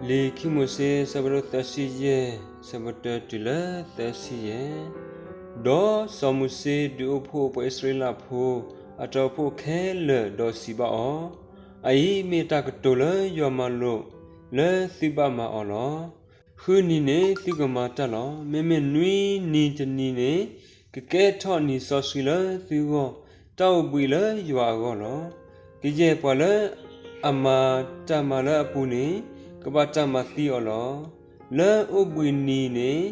လံာ်ခံမိၤၡ့ ဆၢဒိၣ်သၢဆံယဲၢ် ဆၢဖိတၢတုၤလၢသၢဆံယဲၢ်. ဒီးစီၤမိၤၡ့ဒုးအိၣ်ဖှိၣ်ပှၤအံၣ်စရ့လးဖိ အတၢ်အိၣ်ဖှိၣ်ခဲလၢာ်ဒီးစံးဘၣ်အီၤ, အအံၤမ့ၢ်တၢ်ကတိၤလၢယွၤမၤလိာ်လၢသုဘၣ်မၤအီၤလီၤ. ဃုနံၤန့ၣ်သုကမၤတၢ်လီၤ. မ့မ့ၢ်နွံနံၤတနံၤန့ၣ် ကကဲထီၣ်နံၤစီဆှံလၢသုဂီၢ်, တၢ်အိၣ်ဘှံးလၢယွၤအဂီၢ်လီၤ. ကယဲၢ်ပှၤလၢအမၤတၢ်မၤလၢအပူၤန့ၣ် ကဘၣ်တၢ်မၤသံအီၤလီၤ. လၢအိၣ်ဘှံးနံၤန့ၣ်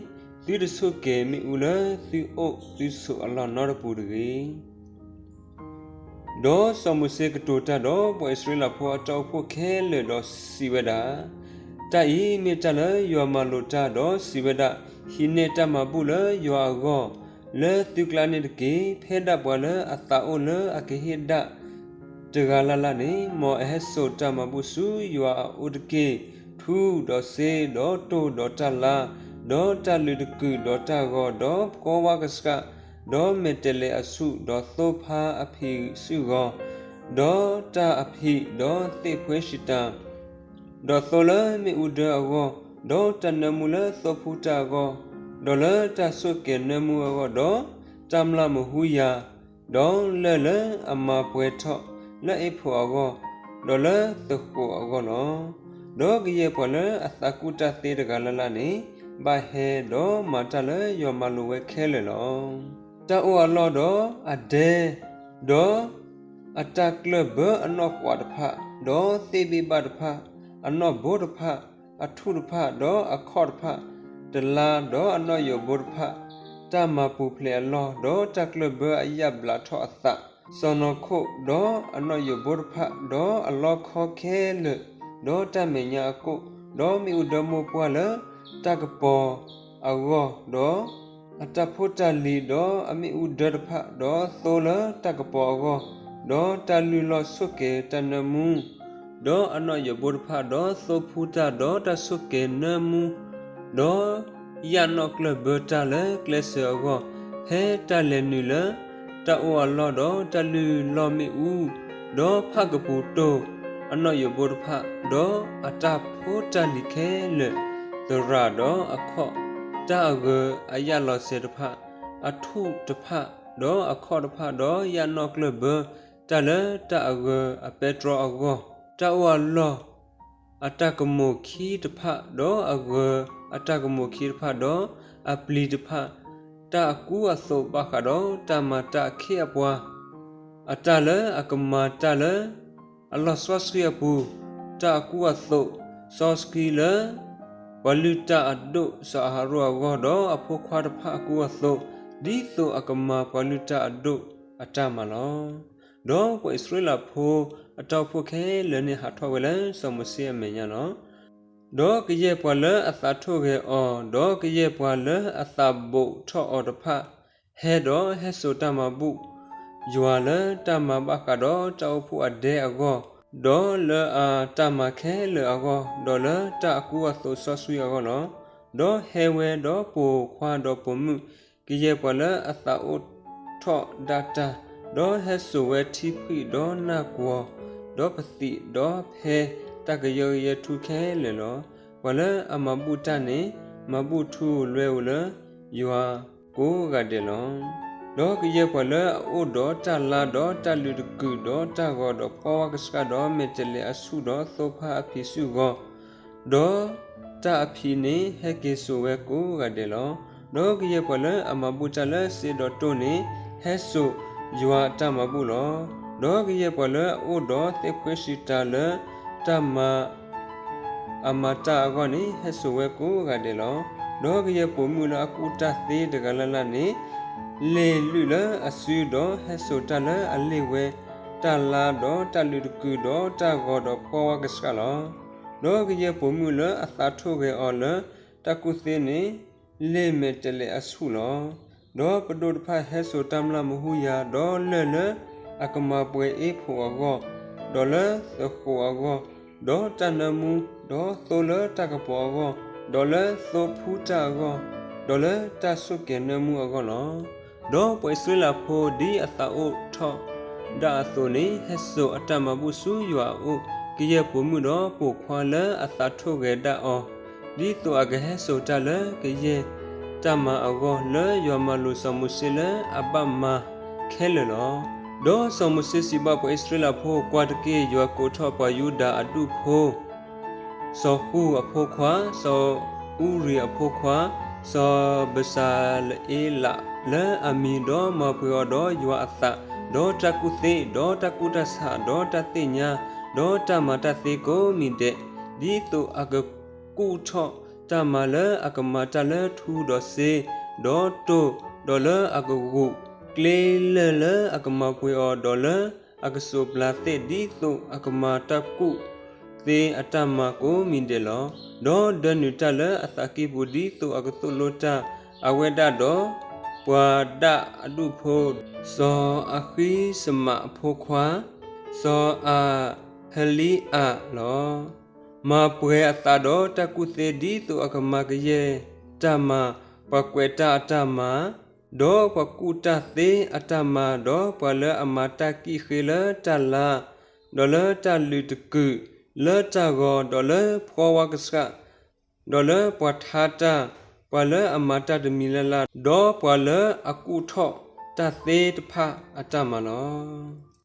သုတဆိၣ်ကဲၤမ့ၣ်အူလၢသုအိၣ်သုဆိးအလီၢ်နီတပူၤတဂ့ၤ. ဒီးစီၤမိၤၡ့ကတိၤတၢ်ဒီးပှၤအံၣ်စရ့လးဖိအတၢ်အိၣ်ဖှိၣ်ခဲလၢာ်ဒီးစံးဝဲဒၣ်, တၢ်အံၤမ့ၢ်တၢ်လၢယွၤမၤလိာ်တၢ်ဒီးစံးဝဲဒၣ်, ဟံးန့ၢ်တၢ်မၤဘူၣ်လၢယွၤအဂီၢ်လၢသုကျါန့ၣ်တက့ၢ်. ဖဲဒၣ်ပှၤလၢအသးအိၣ်လၢအကဟ့ၣ်ဒၣ်တဂၤလၢ်လၢ်န့ၣ် မ်အဟဲစိာ်တၢ်မၤဘူၣ်ဆူယွၤအအိၣ်တက့ၢ်. ထူဒီးစ့ဒီးတိၢ်ဒီးတၢ်လါ ဒီးတၢ်လုးတကုာ်ဒီးတၢ်ဂီၤ ဒီးဖှီဝါကဆှၣ် ဒီးမဲာ်တဲးလဲးအဆူၣ် ဒီးသိဖါအဖံးစုဂီၤ ဒီးတၢ်အဖံး ဒီးသ့ၣ်ဖှ့ၣ်ၡံတၢ် ဒီးသိလၢမ့ၣ်အူဒၢအဂီၢ်, ဒီးတၢ်နၢမူလၢသိဖူတၢ်အဂီၢ်, ဒီးလၢတၢ်ဆိၣ်ကဲၤနၢမူအဂီၢ်, ဒီးတၢ်မျၢ်မဟူယၤ, ဒီးလၢၢ်လၢအမၤပှဲၤထီၣ်လၢအ့ၣ်ဖိအဂီၢ်, ဒီးလၢသဃိးအဂီၢ်လီၤ. ဒီးကယဲၢ်ပှၤလၢအသးကူၣ်တၢ်သ့တဂၤလၢ်လၢ်န့ၣ် ဘၣ်ဟဲဒီးမၤတၢ်လၢယွၤမၤလိာ်ဝဲခဲလၢာ်လီၤ. တၢ်အိၣ်အလီၢ်ဒီးအဒဲ, ဒီးအတၢ်ကျၢၢ်ဘၢအနီၣ်ကွးတဖၣ်, ဒီးသ့ၣ်ဘ့ၣ်ဘၣ်တဖၣ်, အနီၣ်ဘိတဖၣ်, အထူၣ်တဖၣ်, ဒီးအခီၣ်တဖၣ်, တလါ, ဒီးအနီၣ်ယိးဘိတဖၣ်, တၢ်မၤပူၤဖျဲးအလီၢ်, ဒီးတၢ်ကျၢၢ်ဘၢအယၣ်ဘျးထီၣ်အသး, စီၢ်နီၤခိၣ်, ဒီးအနီၣ်ယိးဘိတဖၣ်, ဒီးအလီခီခဲလၢာ်, ဒီးတၢ်မဲာ်ညါအကိၣ်, ဒီးမ့ၣ်အူဒၢမိၢ်ပှၢ်လၢတၢ်ကပီၤအဂီၢ်, ဒီး အတၢ်ဖိတၢ်လံၤ, ဒီးအမ့ၣ်အူဒၢတဖၣ်, ဒီးသိလၢတၢ်ကပီၤအဂီၢ်, ဒီးတၢ်လုၢ်လီၢ်ဆိၣ်ကဲၤတၢ်နၢမူ, ဒီးအနီၣ်ယိးဘိတဖၣ်, ဒီးသိဖူတၢ်, ဒီးတၢ်ဆိၣ်ကဲၤနၢမူ, ဒီးယၣ်နီၣ်ကျၢၢ်ဘၢတၢ်လၢကျဲစၢၤအဂီၢ်, ဖဲတၢ်လဲၤနုာ်လၢတၢ်အိၣ်အလီၢ်, ဒီးတၢ်လုၢ်လီၢ်မ့ၣ်အူ, ဒီးဖၣ်ကပူၤတိၢ်အနီၣ်ယိးဘိတဖၣ်, ဒီးအတၢ်ဖိတၢ်လံၤခဲလၢာ်, သရၣ်ဒီးအခီၣ်, တၢ်အဂၢၤအယၣ်လီၤစဲၤတဖၣ်, အထူၣ်တဖၣ်, ဒီးအခီၣ်တဖၣ်, ဒီးယၣ်နီၣ်ကျၢၢ်ဘၢတၢ်လၢတၢ်အဂၢၤအပဲတြီအဂီၢ်, တၢ်အိၣ်အလီၢ် အတၢ်ကမိၣ်ခံတဖၣ်, ဒီးအဂၢၤအတၢ်ကမိၣ်ခံတဖၣ်, ဒီးအပျံၤတဖၣ်, တၢ်အကူအသိးဘၣ်ဃးဒီးတၢ်မၤတၢ်အခ့အပှၤ, အတၢ်လၢအကမၤတၢ်လၢအလီၢ်စီဆှံအပူၤ, တၢ်အကူအသိး, စီဆှံလၢ ပှၤလုၢ်တၢ်အဒိၣ်စီၤအၤဟရိၣ်အဂီၢ်, ဒီးအဖိခွါတဖၣ်အကူအသိး, ဒ်သိးအကမၤပှၤလုၢ်တၢ်အဒိၣ်အတၢ်မၤလီၤ. ဒီးပှၤအံၣ်စရ့လးဖိအတၢ်အိၣ်ဖှိၣ်ခဲလၢာ်န့ၣ်ဟးထီၣ်ဝဲလၢစီၤမိၤၡ့အမဲာ်ညါလီၤ. ဒီးကယဲၢ်ပှၤလၢအသးထိၣ်ဂဲၤအီၤ, ဒီးကယဲၢ်ပှၤလၢအသးဘိးထီၣ်အီၤတဖၣ်, ဟဲဒီးဟဲစိာ်တၢ်မၤဘူၣ်ယွၤလၢတၢ်မၤဘၣ်ဃးဒီးတၢ်အိၣ်ဖှိၣ်အဒဲအဂီၢ်, ဒီးလၢအတၢ်မၤခဲလၢာ်အဂီၢ်, ဒီးလၢတၢ်အကူအသိးစီဆှံအဂီၢ်လီၤ. ဒီးဟဲဝဲဒီးပိာ်ခွါဒီးပိာ်မုၣ်, ကယဲၢ်ပှၤလၢအသးအိၣ်ထီၣ်ဒၣ်တၢ်, ဒီးဟဲစိာ်ဝဲထံဖှံၣ်, ဒီးနၢ်ကွီၤ, ဒီးပသံး, ဒီးဖဲတၢ်ကယၢကယဲထူခဲလၢာ်လီၤ. ပှၤလၢအမၤဘူၣ်တၢ်န့ၣ် မၤဘူၣ်ထူလွဲအိၣ်လၢယွၤကိးဂၤဒဲးလီၤ. ဒီးကယဲၢ်ပှၤလၢအအိၣ်ဒီးတၢ်လါ, ဒီးတၢ်လုးတကုာ်, ဒီးတၢ်ဂီၤ, ဒီးဖှီဝါကဆှၣ်, ဒီးမဲာ်တဲးလဲးအဆူၣ်, ဒီးသိဖါအဖံးစုဂီၤ, ဒီးတၢ်အဖံးန့ၣ် ဟဲက့ၤစိာ်ဝဲကိးဂၤဒဲးလီၤ. ဒီးကယဲၢ်ပှၤလၢအမၤဘူၣ်တၢ်လၢစ့ဒီးတိၢ်န့ၣ် ဟဲစိာ်ယွၤအတၢ်မၤဘူၣ်လီၤ. ဒီးကယဲၢ်ပှၤလၢအအိၣ်ဒီးသ့ၣ်ဖှ့ၣ်ဆံတၢ်လၢတၢ်မၤ အမၤတၢ်အဂီၢ်န့ၣ် ဟဲစိာ်ဝဲကိးဂၤဒဲးလီၤ. ဒီးကယဲၢ်ပိာ်မုၣ်လၢအကူၣ်တၢ်သ့တဂၤလၢ်လၢ်န့ၣ် လ့ၢ်လုၢ်လၢအစု, ဒီးဟဲစိာ်တၢ်လၢအလ့ၢ်ဝဲ, တၢ်လါ, ဒီးတၢ်လုးတကုာ်, ဒီးတၢ်ဂီၤ, ဒီးဖှီဝါကဆှၣ်လီၤ. ဒီးကယဲၢ်ပိာ်မုၣ်လၢအသးထိၣ်ဂဲၤအီၤလၢတၢ်ကူၣ်သ့န့ၣ် လ့ၢ်မဲာ်တဲးလဲးအဆူၣ်လီၤ. ဒီးပဒိၣ်တဖၣ်ဟဲစိာ်တၢ်မျၢ်မဟူယၤ, ဒီးလၢၢ်လၢအကမၤပှဲၤအ့ၣ်ဖိအဂီၢ်, ဒီးလၢသဃိးအဂီၢ်, ဒီးတၢ်နၢမူ, ဒီးသိလၢတၢ်ကပီၤအဂီၢ်, ဒီးလၢသိဖူတၢ်အဂီၢ်, ဒီးလၢတၢ်ဆိၣ်ကဲၤနၢမူအဂီၢ်လီၤ. ဒီးပှၤအံၣ်စရ့လးဖိဒ်အသးအိၣ်ထီၣ်ဒၣ်အသိးန့ၣ် ဟဲစိာ်အတၢ်မၤဘူၣ်ဆူယွၤအအိၣ် ကယဲၢ်ပိာ်မုၣ်ဒီးပိာ်ခွါလၢအသးထိၣ်ဂဲၤဒၣ်အီၤ, ဒ်သိးအကဟဲစိာ်တၢ်လၢကယဲၢ်တၢ်မၤအဂီၢ်, လၢယွၤမၤလိာ်စီၤမိၤၡ့လၢအဘၣ်မၤခဲလၢာ်လီၤ. ဒီးစီၤမိၤၡ့စံးဘၣ်ပှၤအံၣ်စရ့လးဖိ, ကွၢ်တက့ၢ်, ယွၤကိးထီၣ်ပှၤယူဒၤအဒူၣ်ဖိ စီၤဃူၢ်အဖိခွါ, စီၤအူရံၤအဖိခွါ, စီၤဘစၤလအ့လးလၢအမံၤ, ဒီးမၤပှဲၤအီၤဒီးယွၤအသး, ဒီးတၢ်ကူၣ်သ့, ဒီးတၢ်ကူၣ်တၢ်ဆး, ဒီးတၢ်သ့ၣ်ညါ, ဒီးတၢ်မၤတၢ်သ့ကိးမံၤဒဲး, ဒ်သိးအကကူၣ်ထီၣ်တၢ်မၤလၢအကမၤတၢ်လၢထူဒီးစ့, ဒီးတိၢ်, ဒီးလၢအကဂိာ်ကျ့လၢၢ်လၢအကမၤပှဲၤအီၤ, ဒီးလၢအကစိးပျၤသ့ၣ်, ဒ်သိးအကမၤတၢ်ကူၣ်သ့အတၢ်မၤကိးမံၤဒဲးလီၤ. ဒီးဒၢနုာ်တၢ်လၢအသးကံၢ်ပူၤ ဒ်သိးအကသိၣ်လိတၢ်, အဝဲဒၣ်ဒီးပှၤဒၣ်အဒူၣ်ဖိ, စီၤအဃံစမးအဖိခွါ, စီၤအၤဟလံအၤလီၤ. မၤပှဲၤအသးဒီးတၢ်ကူၣ်သ့ ဒ်သိးအကမၤကယဲၢ်တၢ်မၤ, ပှၤကွဲးတၢ်အတၢ်မၤ, ဒီးပှၤကူၣ်တၢ်သ့အတၢ်မၤ, ဒီးပှၤလၢအမၤတၢ်ကံၣ်ဃ့လၢတၢ်လါ, ဒီးလၢတၢ်လုးတကုာ်, လၢတၢ်ဂီၤ, ဒီးလၢဖှီဝါကဆှၣ်, ဒီးလၢပှၤထါတၢ်, ပှၤလၢအမၤတၢ်တမံၤလၢ်လၢ်, ဒီးပှၤလၢအကူၣ်ထီၣ်တၢ်သ့တဖၣ်အတၢ်မၤလီၤ.